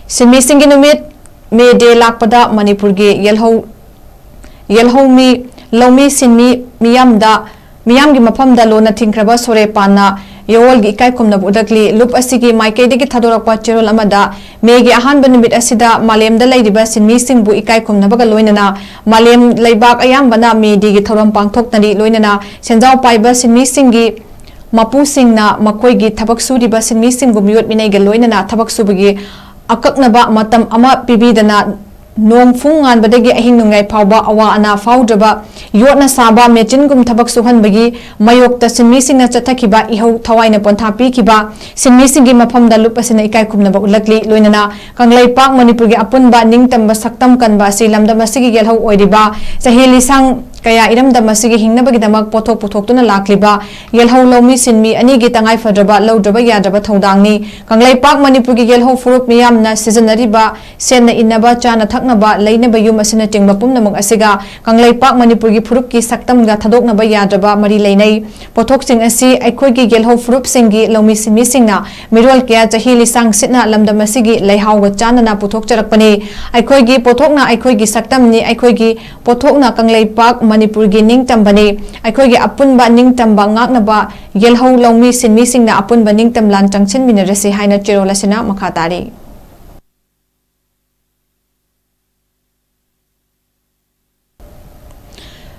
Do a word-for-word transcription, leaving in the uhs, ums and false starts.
ꯁꯤꯟꯃꯤꯁꯤꯡꯒꯤ ꯅꯨꯃꯤꯠ, ꯃꯦ ꯗꯦ ꯂꯥꯛꯄꯗ ꯃꯅꯤꯄꯨꯔꯒꯤ ꯌꯦꯜꯍꯧ ꯌꯦꯜꯍꯧꯃꯤ, ꯂꯧꯃꯤ, ꯁꯤꯟꯃꯤ ꯃꯤꯌꯥꯝꯗ, ꯃꯤꯌꯥꯝꯒꯤ ꯃꯐꯝꯗ ꯂꯣꯟꯅ ꯊꯤꯡꯈ꯭ꯔꯕ ꯁꯣꯔꯦ ꯄꯥꯟꯅ ꯌꯋꯣꯜꯒꯤ ꯏꯀꯥꯏ ꯈꯨꯝꯅꯕ ꯎꯠꯂꯛꯂꯤ꯫ ꯂꯨꯞ ꯑꯁꯤꯒꯤ ꯃꯥꯏꯀꯩꯗꯒꯤ ꯊꯥꯗꯣꯔꯛꯄ ꯆꯦꯔꯣꯜ ꯑꯃꯗ ꯃꯦꯒꯤ ꯑꯍꯥꯟꯕ ꯅꯨꯃꯤꯠ ꯑꯁꯤꯗ ꯃꯥꯂꯦꯝꯗ ꯂꯩꯔꯤꯕ ꯁꯤꯟꯃꯤꯁꯤꯡꯕꯨ ꯏꯀꯥꯏ ꯈꯨꯝꯅꯕꯒ ꯂꯣꯏꯅꯅ ꯃꯥꯂꯦꯝ ꯂꯩꯕꯥꯛ ꯑꯌꯥꯝꯕꯅ ꯃꯦ ꯗꯦꯒꯤ ꯊꯧꯔꯝ ꯄꯥꯡꯊꯣꯛꯅꯔꯤ꯫ ꯂꯣꯏꯅꯅ ꯁꯦꯟꯖꯥꯎ ꯄꯥꯏꯕ ꯁꯤꯟꯃꯤꯁꯤꯡꯒꯤ ꯃꯄꯨꯁꯤꯡꯅ ꯃꯈꯣꯏꯒꯤ ꯊꯕꯛ ꯁꯨꯔꯤꯕ ꯁꯤꯟꯃꯤꯁꯤꯡꯕꯨ ꯃꯤꯑꯣꯠ ꯃꯤꯅꯩꯒ ꯂꯣꯏꯅꯅ ꯊꯕꯛ ꯁꯨꯕꯒꯤ ꯑꯀꯛꯅꯕ ꯃꯇꯝ ꯑꯃ ꯄꯤꯕꯤꯗꯅ ꯅꯣꯡ ꯐꯨꯡ ꯉꯥꯟꯕꯗꯒꯤ ꯑꯍꯤꯡ ꯅꯣꯡꯌꯥꯏ ꯐꯥꯎꯕ ꯑꯋꯥ ꯑꯅꯥ ꯐꯥꯎꯗ꯭ꯔꯕ ꯌꯣꯠꯅ ꯁꯥꯕ ꯃꯦꯆꯤꯟꯒꯨꯝ ꯊꯕꯛ ꯁꯨꯍꯟꯕꯒꯤ ꯃꯥꯌꯣꯛꯇ ꯁꯤꯟꯃꯤꯁꯤꯡꯅ ꯆꯠꯊꯈꯤꯕ ꯏꯍꯧ ꯊꯋꯥꯏꯅ ꯄꯣꯟꯊꯥ ꯄꯤꯈꯤꯕ ꯁꯤꯟꯃꯤꯁꯤꯡꯒꯤ ꯃꯐꯝꯗ ꯂꯨꯞ ꯑꯁꯤꯅ ꯏꯀꯥꯏ ꯈꯨꯝꯅꯕ ꯎꯠꯂꯛꯂꯤ꯫ ꯂꯣꯏꯅꯅ ꯀꯪꯂꯩꯄꯥꯛ ꯃꯅꯤꯄꯨꯔꯒꯤ ꯑꯄꯨꯟꯕ ꯅꯤꯡꯇꯝꯕ ꯁꯛꯇꯝ ꯀꯟꯕ ꯑꯁꯤ ꯂꯝꯗꯝ ꯑꯁꯤꯒꯤ ꯌꯦꯜꯍꯧ ꯑꯣꯏꯔꯤꯕ ꯆꯍꯤ ꯂꯤꯁꯥꯡ ꯀꯌꯥ ꯏꯔꯝꯗꯝ ꯑꯁꯤꯒꯤ ꯍꯤꯡꯅꯕꯒꯤꯗꯃꯛ ꯄꯣꯠꯊꯣꯛ ꯄꯨꯊꯣꯛꯇꯨꯅ ꯂꯥꯛꯂꯤꯕ ꯌꯦꯜꯍꯧ ꯂꯧꯃꯤ ꯁꯤꯟꯃꯤ ꯑꯅꯤꯒꯤ ꯇꯉꯥꯏ ꯐꯗ꯭ꯔꯕ ꯂꯧꯗ꯭ꯔꯕ ꯌꯥꯗ꯭ꯔꯕ ꯊꯧꯗꯥꯡꯅꯤ꯫ ꯀꯪꯂꯩꯄꯥꯛ ꯃꯅꯤꯄꯨꯔꯒꯤ ꯌꯦꯜꯍꯧ ꯐꯨꯔꯨꯞ ꯃꯤꯌꯥꯝꯅ ꯁꯤꯖꯤꯟꯅꯔꯤꯕ ꯁꯦꯠꯅ ꯏꯟꯅꯕ, ꯆꯥꯅ ꯊꯛꯅꯕ, ꯂꯩꯅꯕ ꯌꯨꯝ ꯑꯁꯤꯅꯆꯤꯡꯕ ꯄꯨꯝꯅꯃꯛ ꯑꯁꯤꯒ ꯀꯪꯂꯩꯄꯥꯛ ꯃꯅꯤꯄꯨꯔꯒꯤ ꯐꯨꯔꯨꯞꯀꯤ ꯁꯛꯇꯝꯒ ꯊꯥꯗꯣꯛꯅꯕ ꯌꯥꯗ꯭ꯔꯕ ꯃꯔꯤ ꯂꯩꯅꯩ꯫ ꯄꯣꯠꯊꯣꯛꯁꯤꯡ ꯑꯁꯤ ꯑꯩꯈꯣꯏꯒꯤ ꯌꯦꯜꯍꯧ ꯐꯨꯔꯨꯞꯁꯤꯡꯒꯤ ꯂꯧꯃꯤ ꯁꯤꯟꯃꯤꯁꯤꯡꯅ ꯃꯤꯔꯣꯜ ꯀꯌꯥ ꯆꯍꯤ ꯂꯤꯁꯥꯡ ꯁꯤꯠꯅ ꯂꯝꯗꯝ ꯑꯁꯤꯒꯤ ꯂꯩꯍꯥꯎꯒ ꯆꯥꯟꯅꯅ ꯄꯨꯊꯣꯛꯆꯔꯛꯄꯅꯤ꯫ ꯑꯩꯈꯣꯏꯒꯤ ꯄꯣꯠꯊꯣꯛꯅ ꯑꯩꯈꯣꯏꯒꯤ ꯁꯛꯇꯝꯅꯤ꯫ ꯑꯩꯈꯣꯏꯒꯤ ꯄꯣꯠꯊꯣꯛꯅ ꯀꯪꯂꯩꯄꯥꯛ ꯃꯅꯤꯄꯨꯔꯒꯤ ꯅꯤꯡꯇꯝꯕꯅꯤ꯫ ꯑꯩꯈꯣꯏꯒꯤ ꯑꯄꯨꯟꯕ ꯅꯤꯡꯇꯝꯕ ꯉꯥꯛꯅꯕ ꯌꯦꯜꯍꯧ ꯂꯧꯃꯤ ꯁꯤꯟꯃꯤꯁꯤꯡꯅ ꯑꯄꯨꯟꯕ ꯅꯤꯡꯇꯝ ꯂꯥꯟ ꯆꯪꯁꯤꯟꯃꯤꯟꯅꯔꯁꯤ ꯍꯥꯏꯅ ꯆꯦꯔꯣꯜ ꯑꯁꯤꯅ ꯃꯈꯥ ꯇꯥꯔꯤ꯫